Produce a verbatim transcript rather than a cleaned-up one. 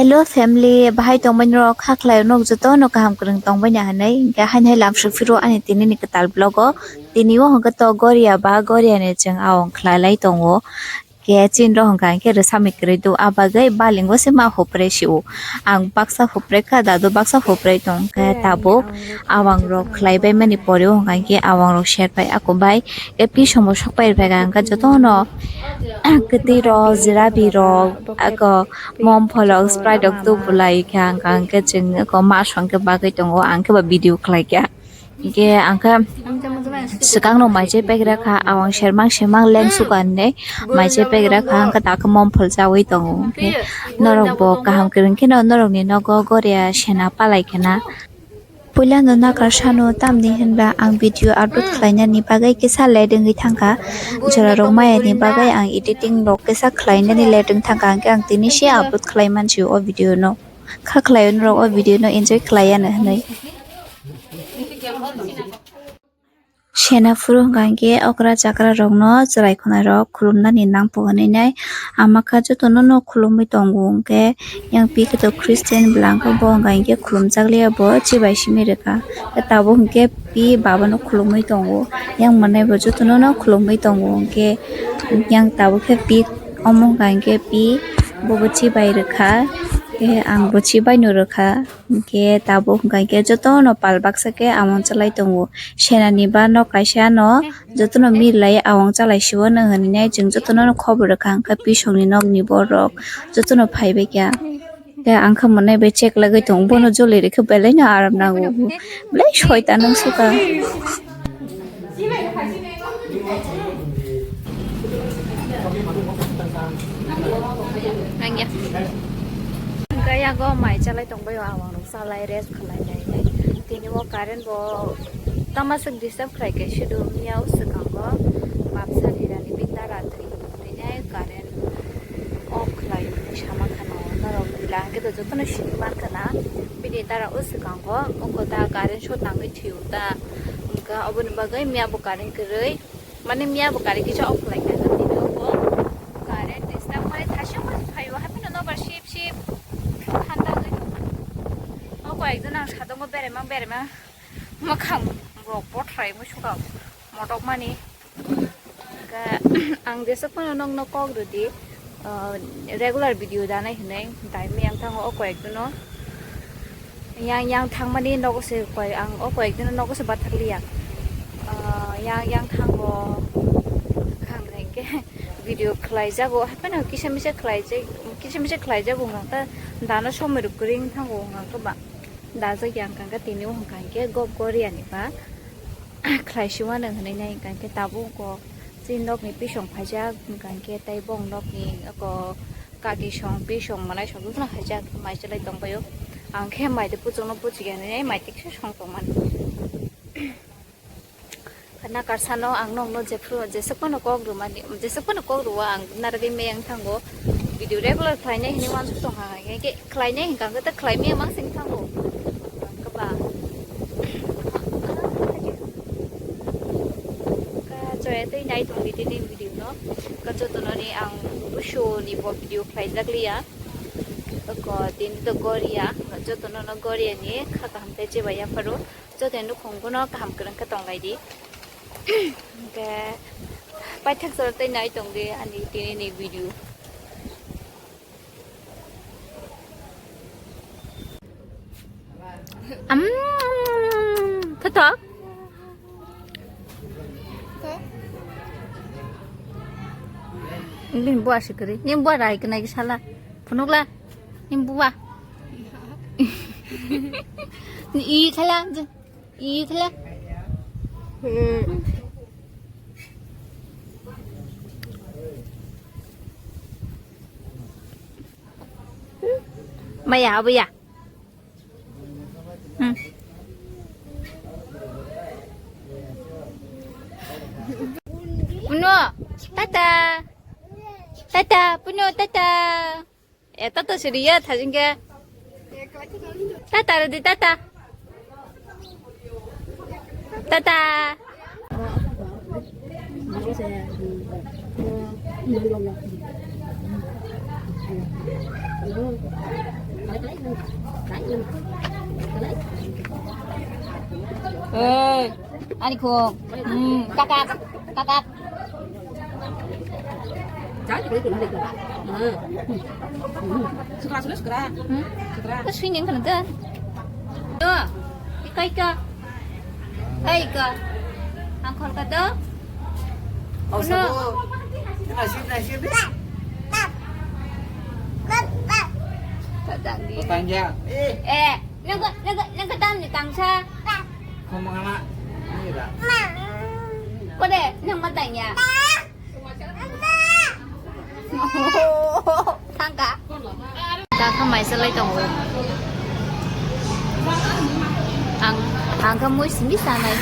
Hello family, bahai tongmani rok kha khlai nok joto no kaham kwrwng tongbai na hinwi, hwnkhe haino hai lamsok phiro ani tini ni kwtal vlog o. Tini o hwnkhe to Goria ba Goria ni chwng awang khlai lai tongo. Khe chini rok hwnkha hwnkhe rwsamwi kwrwi do, a bagwi balingo se ma hupre si o. Ang baksa hupre kha, dadu baksa hupre tong khe tabuk awang rok khlai bai mani pore o hwnkha hwnkhe awang rok sher pai ako bai. Khe pisongo sok pai rwkha hwnkhe jotono kwtwi rok, jirabi rok, ako mom pholok, Sprite rok tubulai kha hwnkha hwnkhe chwng ako ma song khe bagwi tongo, ang khe ba video khlai kha. Hwnkhe ang khe swkang rok mai chai paigra kha, awang sermang sermang leng suka hinwi mai chai paigra kha, hwnkhe ta khe mom phol chaui tongo. Hwnkhe norok bo kaham kwrwng kheno norok ni nogo Goria sena palai khena. Puila no nakar sano, tamni hinba ang video upload khlainani bagwi kisa late wngwi thangkha. Jora rok maya ni bagwi ang editing rok kisa khlainani late wng thangkha, hwnkhe ang tini se upload khlai mansi o video no. Kha khlai norok o video no enjoy khlai ya hinwi. Sena phuru hwnkha hwnkhe okra chakra rokno chwrai khwnai rok khulumnani nangkuk hinwi nai. Ama kha jotono no khulumwi tongo hwnkhe, yang pi khe to Christian bwla hwnkhe bo hwnkha hwnkhe khulumjak liya, bo chibai simi rwkha. Tabuk hwnkhe pi baba no khulumwi tongo, yang mwnai bo jotono no khulumwi tongo hwnkhe, yang tabuk khe pi omo hwnkha hwnkhe pi bobo chibai rwkha, khe ang bo chibai no rwkha. Hwnkhe tabuk hwnkha hwnkhe jotono pal baksa khe awang chalai tongo. Senani ba nok kaisa no jotono milai awang chalai sibo no hinwi nai, chwng jotono no khobor rwkha hwnkhe pisongni nokni borok jotono phaibai kha. Khe ang khe mwnai bai check lagwi tongo, bono joli rwkhe belai no aram nango, belai soitan wng sukha. Nangya. Hwnkhe yago mai chalai tongbaio, awang rok chalai rest khlai lai nai. Tini o current bo tama swk disturb khlai khe, sudu miya o swkango babsa dirani bini dara thwi, thwinai current off khlai hinwi sama khana. Norok bila hwnkhe to jotono sini man khana, bini dara o swkango oko da current short nangwi thwi o da, hwnkhe oboni bagwi miya bo current kwrwi. Mane miya bo gari kisa off khlai kha, tini obo current disturb mane thaisa mani phaio, haphino nobar sip sip thanda wngwi tongo. O koi ekjon ang sadongo berema berema mwkhang rok bothrai musuka motok mani. Hwnkhe ang jesuk phano nokno kok rwdi. Ah, regular video danai hinwi daimai ang thango o koyekdino. Yang, yang thangmani nogo se koi, ang o koyekdino nogo se bathakliya. Ah, yang, yang thango, khangnai khe video khlaijago, hapheno kisa misa khlaijak, kisa misa khlaijago wngkha, dano somoi rok kwrwi wng thango wngkha ba. Dajak yang kangkha tini o hwnkha hwnkhe gop goriani ba khlai siwano hinwi nai hwnkha hwnkhe tabuk o chini nokni bisong phaijak hwnkha hwnkhe tei bong nokni oko kaki song bisong manai song jotono khaijak mai chalai tongbaio. Ang khe mai twi puchukno puchikya hinwi mai twi kisa song tongmani. Nakar sano ang nokno jephru jesuk phano kok rwmani, jesuk phano kok rwo ang narwgwi meyang thango. Video regular khlainai hinwi uansuk tongkha, hwnkhe khlainai hwnkha hwnkhe ta khlai maya mang sing thango. Kwbang. Ka joya tei nai tongdi tini video no. Ka jotono ni ang busu ni bo video khlaijak liya. Ko tini to goria, jotono no goria ni kha kaham tei chebaya pharo. Joto nukhung bono kaham kwrwng khe tong lai di. Hwnkhe paithak jora tei nai tong di ani tini ni video. Am, thothok. Bini bua se kwrwi. Ni bua rai kwnai sala. Phunukla. Ni bua. I khala. Ikhle. Hmm. Maya, abuya. Hmm. Puno, tata. Tata, Puno, tata. Eh, tata siriya thajingke. Tata redi tata. Tata. Oi, ani khong. Hmm, kakak, kakak. Sukra, sukra, sukra. Hmm? Sukra. Terus ini yang kena. Tuh, ika, ika. Hai ka. Angkol ka to? Oh, no. Sabo. Nasib, nasib. Patang di. Patang ya. Eh. Eh, nang ka, nang ka, nang ka tam ni tangsa. Ngomong anak. Ini dah. Kode, nang matanya. Thangka. Kakha maisa lai tongo. Ang, ang kha mui simi sanai.